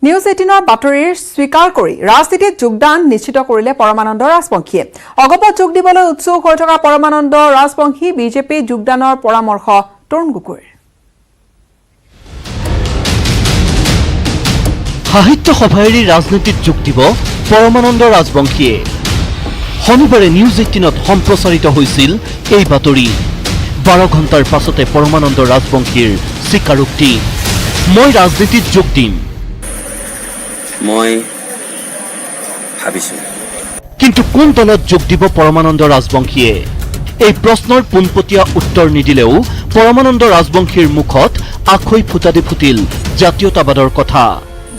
News এইটিনৰ বাতৰিৰ স্বীকাৰ কৰি ৰাজনীতিত যোগদান নিশ্চিত কৰিলে পৰমানন্দ ৰাজবংশীয়ে। অগপত যোগ দিবলৈ উৎসুক হৈ থকা পৰমানন্দ ৰাজবংশী বিজেপিত যোগদানৰ পৰামৰ্শ তৰুণ গগৈৰ। সাহিত্য সভা এৰি ৰাজনীতিত যোগ দিব পৰমানন্দ ৰাজবংশীয়ে। শনিবাৰে নিউজ এইটিনত সম্প্ৰচাৰিত হৈছিল এই বাতৰি। 12 ঘণ্টাৰ পাছতে পৰমানন্দ ৰাজবংশীৰ স্বীকাৰোক্তি, মই ৰাজনীতিত যোগ দিম। মই ভাবিছোঁ। কিন্তু কোন দলত যোগ দিব পৰমানন্দ ৰাজবংশীয়ে, এই প্ৰশ্নৰ পোনপটীয়া উত্তৰ নিদিলেও পৰমানন্দ ৰাজবংশীৰ মুখত আখৈ ফুটাদি ফুটিল জাতীয়তাবাদৰ কথা।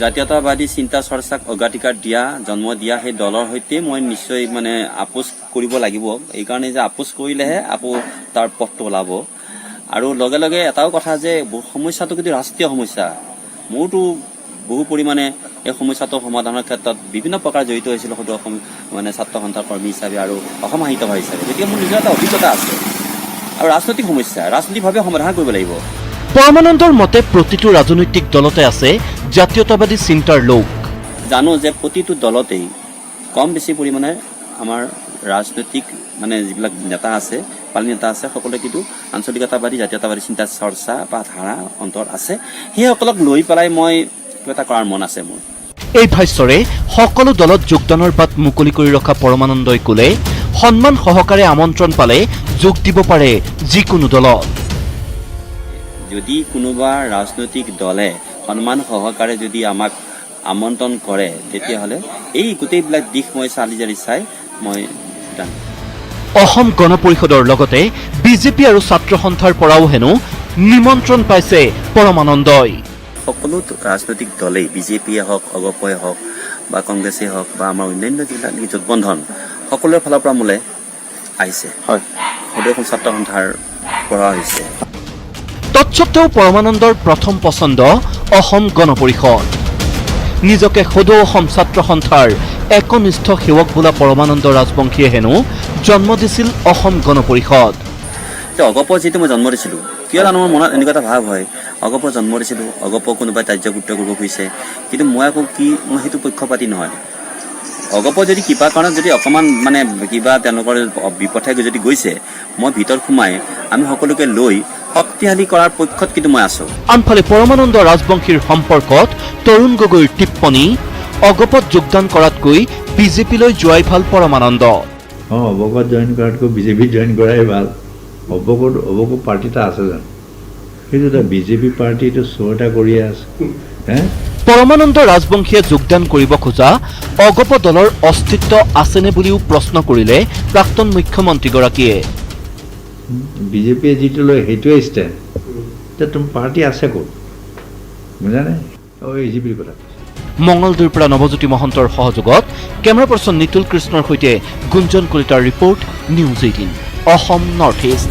জাতীয়তাবাদী চিন্তা চৰ্চাক অগ্ৰাধিকাৰ দিয়া, জন্ম দিয়া সেই দলৰ সৈতে মই নিশ্চয় মানে আপোচ কৰিব লাগিব। এইকাৰণে যে আপোচ কৰিলেহে আকৌ তাৰ পথটো ওলাব। আৰু লগে লগে এটাও কথা যে সমস্যাটো কিন্তু ৰাষ্ট্ৰীয় সমস্যা। মোৰতো বহু পৰিমাণে এই সমস্যাটো সমাধানৰ ক্ষেত্ৰত বিভিন্ন প্ৰকাৰ জড়িত হৈছিলোঁ, সদৌ অসম মানে ছাত্ৰ সন্থাৰ কৰ্মী হিচাপে আৰু অসম সাহিত্য সভা হিচাপে। গতিকে মোৰ নিজৰ এটা অভিজ্ঞতা আছে আৰু ৰাজনৈতিক সমস্যা ৰাজনৈতিকভাৱে সমাধান কৰিব লাগিব। পৰমানন্দৰ মতে প্ৰতিটো ৰাজনৈতিক দলতে আছে জাতীয়তাবাদী চিন্তাৰ লোক। জানো যে প্ৰতিটো দলতেই কম বেছি পৰিমাণে আমাৰ ৰাজনৈতিক মানে যিবিলাক নেতা আছে, পালি নেতা আছে, সকলোৱে কিন্তু আঞ্চলিকতাবাদী, জাতীয়তাবাদী চিন্তা চৰ্চা বা ধাৰা অন্তৰত আছে। সেইসকলক লৈ পেলাই মই কিবা এটা কৰাৰ মন আছে মোৰ। এই ভাষ্যৰে সকলো দলত যোগদানৰ বাট মুকলি কৰি ৰখা পৰমানন্দই ক'লে, সন্মান সহকাৰে আমন্ত্ৰণ পালে যোগ দিব পাৰে যিকোনো দলত। যদি কোনোবা ৰাজনৈতিক দলে সন্মান সহকাৰে যদি আমাক আমন্ত্ৰণ কৰে, তেতিয়াহ'লে এই গোটেইবিলাক দিশ মই চালি জাৰি চাই মই যোগদান অসম গণ পৰিষদৰ লগতে বিজেপি আৰু ছাত্ৰ সন্থাৰ পৰাও হেনো নিমন্ত্ৰণ পাইছে পৰমানন্দই। সকলো ৰাজনৈতিক দলেই, বিজেপিয়ে হওক, অগপই হওক বা কংগ্ৰেছেই হওক বা আমাৰ অন্যান্য যিবিলাক নেকি জোটবন্ধন, সকলোৰে ফালৰ পৰা মোলৈ আহিছে। হয়, সদৌ অসম ছাত্ৰ সন্থাৰ পৰা হৈছে। তৎসত্বেও পৰমানন্দৰ প্ৰথম পচন্দ অসম গণ পৰিষদ। নিজকে সদৌ অসম ছাত্ৰ সন্থাৰ একনিষ্ঠ সেৱক বোলা পৰমানন্দ ৰাজবংশীয়ে হেনো জন্ম দিছিল অসম গণ পৰিষদ। এতিয়া অগপ যিটো মই জন্ম দিছিলোঁ, কিয় জানো মোৰ মনত এনেকুৱা এটা ভাৱ হয়, অগপ জন্ম দিছিলোঁ, অগপ কোনোবাই ত্যায্যপুত্ৰ কৰিব খুজিছে। কিন্তু মই আকৌ কি, মই সেইটো পক্ষপাতি নহয়। অগপ যদি কিবা কাৰণত যদি অকণমান মানে কিবা তেওঁলোকৰ বিপথে যদি গৈছে, মই ভিতৰত সোমাই আমি সকলোকে লৈ শক্তিশালী কৰাৰ পক্ষত কিন্তু মই আছোঁ। আনফালে পৰমানন্দ ৰাজবংশীৰ সম্পৰ্কত তৰুণ গগৈৰ টিপ্পনী, অগপত যোগদান কৰাতকৈ বিজেপিলৈ যোৱাই ভাল পৰমানন্দ। অঁ, অগপত জইন কৰাতকৈ বিজেপিত জইন কৰাই ভাল। অগপত অগপ পাৰ্টি এটা আছে জানো? সেইটো এটা বিজেপি পাৰ্টিটো শ্ব' এটা কৰিয়ে আছে হে। পৰমানন্দ ৰাজবংশীয়ে যোগদান কৰিব খোজা অগপ দলৰ অস্তিত্ব আছেনে বুলিও প্ৰশ্ন কৰিলে প্ৰাক্তন মুখ্যমন্ত্ৰীগৰাকীয়ে। বিজেপিয়ে যিটো লয় সেইটোৱে ষ্টেণ্ড। এতিয়া তোমাৰ পাৰ্টি আছে ক'ত, বুজানে? অঁ, এ জি পিৰ কথা কৈছে। মঙলদৈৰ পৰা নৱজ্যোতি মহন্তৰ সহযোগত কেমেৰা পাৰ্চন নিতুল কৃষ্ণৰ সৈতে গুঞ্জন কলিতাৰ report, news eighteen, Assam north east.